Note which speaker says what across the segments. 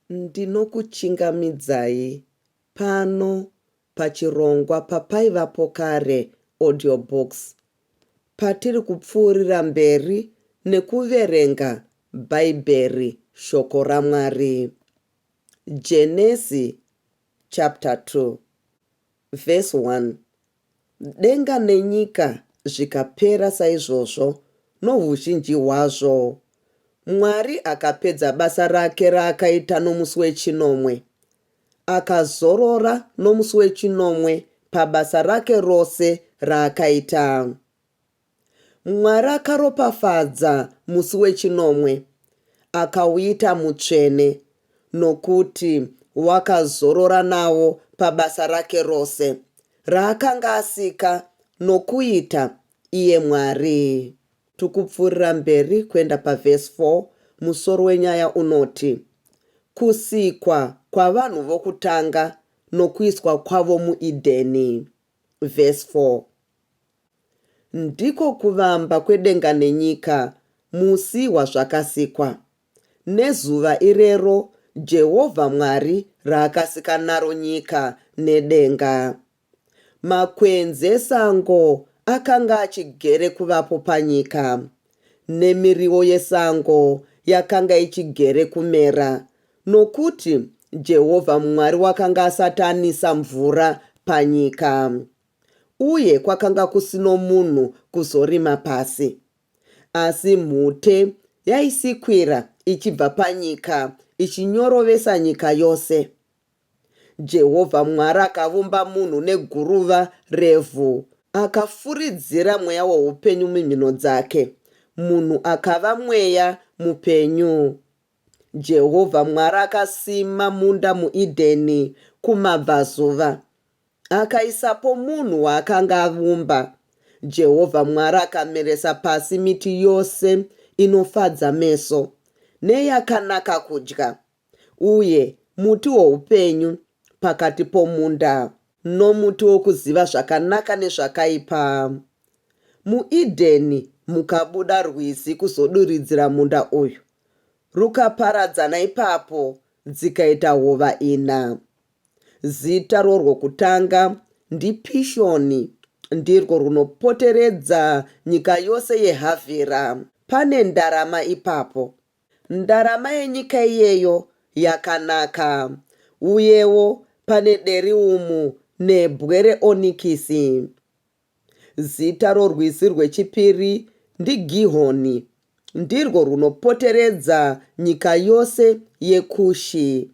Speaker 1: Ndinokuchingamidzai pano pachirongwa paPaivapo Kare Audiobooks patiri kupfuurira mberi nekuverenga Bhaibheri Shoko raMwari. Genesi chapter 2 verse 1 Denga nenyika zvikapera saizvozvo nohuzhinji hwazvo. Mwari akapedza basa rake raakaita nomusi wechinomwe, akazorora nomusi wechinomwe pabasa rake rose raakaita. Mwari akaropafadza musi wechinomwe, akauita mutsvene, nokuti wakazorora nawo pabasa rake rose, raakanga asika nokuita iye Mwari. Tikupfuurira mberi kuenda pavhesi 4, musoro wenyaya unoti, Kusikwa kwavanhu vokutanga nokuiswa kwavo muEdheni. Vhesi 4. Ndiko kuvamba kwedenga nenyika, musi wazvakasikwa. Nezuva irero Jehovha Mwari raakasika naro nyika nedenga. Makwenzi esango akanga achigere kuvapo panyika, nemiriwo yesango yakanga ichigere kumera, nokuti Jehovha Mwari wakanga asati anisa mvura panyika. Uye kwakanga kusino munhu kuzorima pasi. Asi mhute yaisikwira ichibva panyika ichinyorovesa nyika yose. Jehovha Mwari akavumba munhu neguruva revhu, akafuridzira mweya woupenyu mumhino dzake, munhu akava mweya mupenyu. Jehovha Mwari akasima munda muEdheni kumabvazuva, Akaisapo munhu waakanga avumba. Jehovha Mwari akameresa pasi miti yose inofadza meso neyakanaka kudya, uye muti woupenyu pakati pomunda, nomuti wokuziva zvakanaka nezvakaipa. MuEdheni mukabuda rwizi kuzodiridzira munda uyu, rukaparadzana ipapo dzikaita hova ina. Zita rorwokutanga ndiPishoni, ndirwo runopoteredza nyika yose yeHavhira. Pane ndarama ipapo. Ndarama yenyika iyeyo yakanaka. Uyewo pane deriumu nebwe reonikisi. Zita rorwizi rwechipiri ndiGihoni, ndirwo runopoteredza nyika yose yeKushi.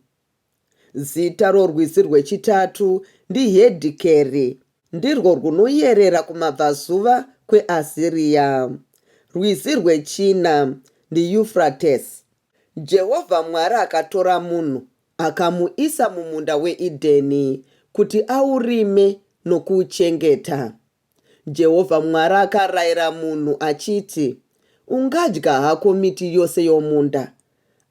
Speaker 1: Zita rorwizi rwechitatu ndiHedhikeri, ndirwo rwunoyerera kumabvazuva kweAsiria. Rwizi rwechina ndiYufratesi. Jehovha Mwari akatora munhu akamuisa mumunda weEdheni kuti aurime nokuuchengeta. Jehovha Mwari akarayira munhu achiti, Ungadya hako miti yose yomunda,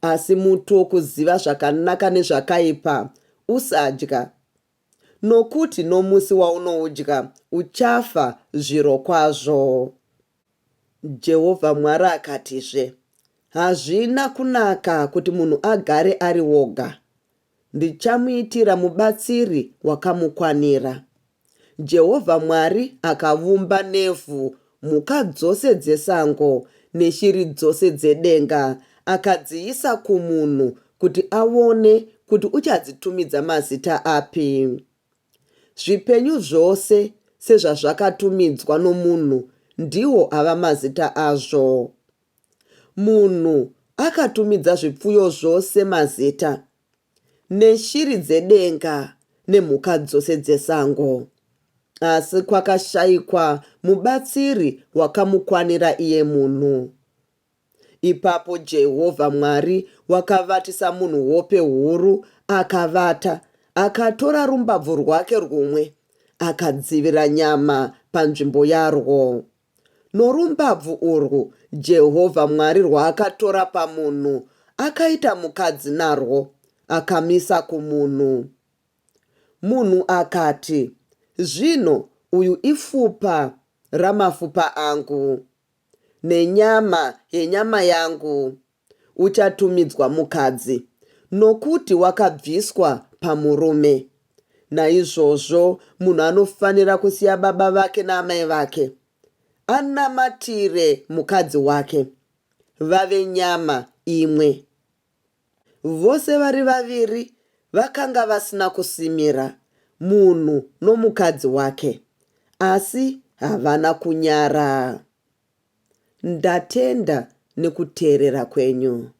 Speaker 1: asi muti wokuziva zvakanaka nezvakaipa usadya, nokuti nomusi waunoudya uchafa zvirokwazvo. Jehovha Mwari akatizve, Hazvina kunaka kuti munhu agare ari woga. Ndichamuitira mubatsiri wakamukwanira. Jehovha Mwari akavumba nevhu mhuka dzose dzesango neshiri dzose dzedenga, akadziisa kumunhu kuti aone kuti uchadzitumidza mazita api. Zvipenyu zvose sezvazvakatumidzwa nomunhu ndiwo ava mazita azvo. Munhu akatumidza zvipfuyo zvose mazita, neshiri dzedenga nemhuka dzose dzesango. Asi kwakashaikwa mubatsiri wakamukwanira iye munhu. Ipapo Jehovha Mwari wakavatisa munhu hope huru, akavata, akatora rumbabvu rwake rwumwe, akadzivira nyama panzvimbo yarwo. Norumbabvu urwu Jehovha Mwari rwaakatora pamunhu, akaita mukadzi narwo, akamisa kumunhu. Munhu akati, Zvino uyu ifupa ramafupa angu, nenyama yenyama yangu, uchatumidzwa mukadzi, nokuti wakabviswa pamurume. Naizvozvo munhu anofanira kusiya baba vake naamai vake, anamatire mukadzi wake, vave nyama imwe. Vose vari vaviri vakanga vasina kusimira, munhu nomukadzi wake, asi havana kunyara. Ndatenda nekuteerera kwenyu.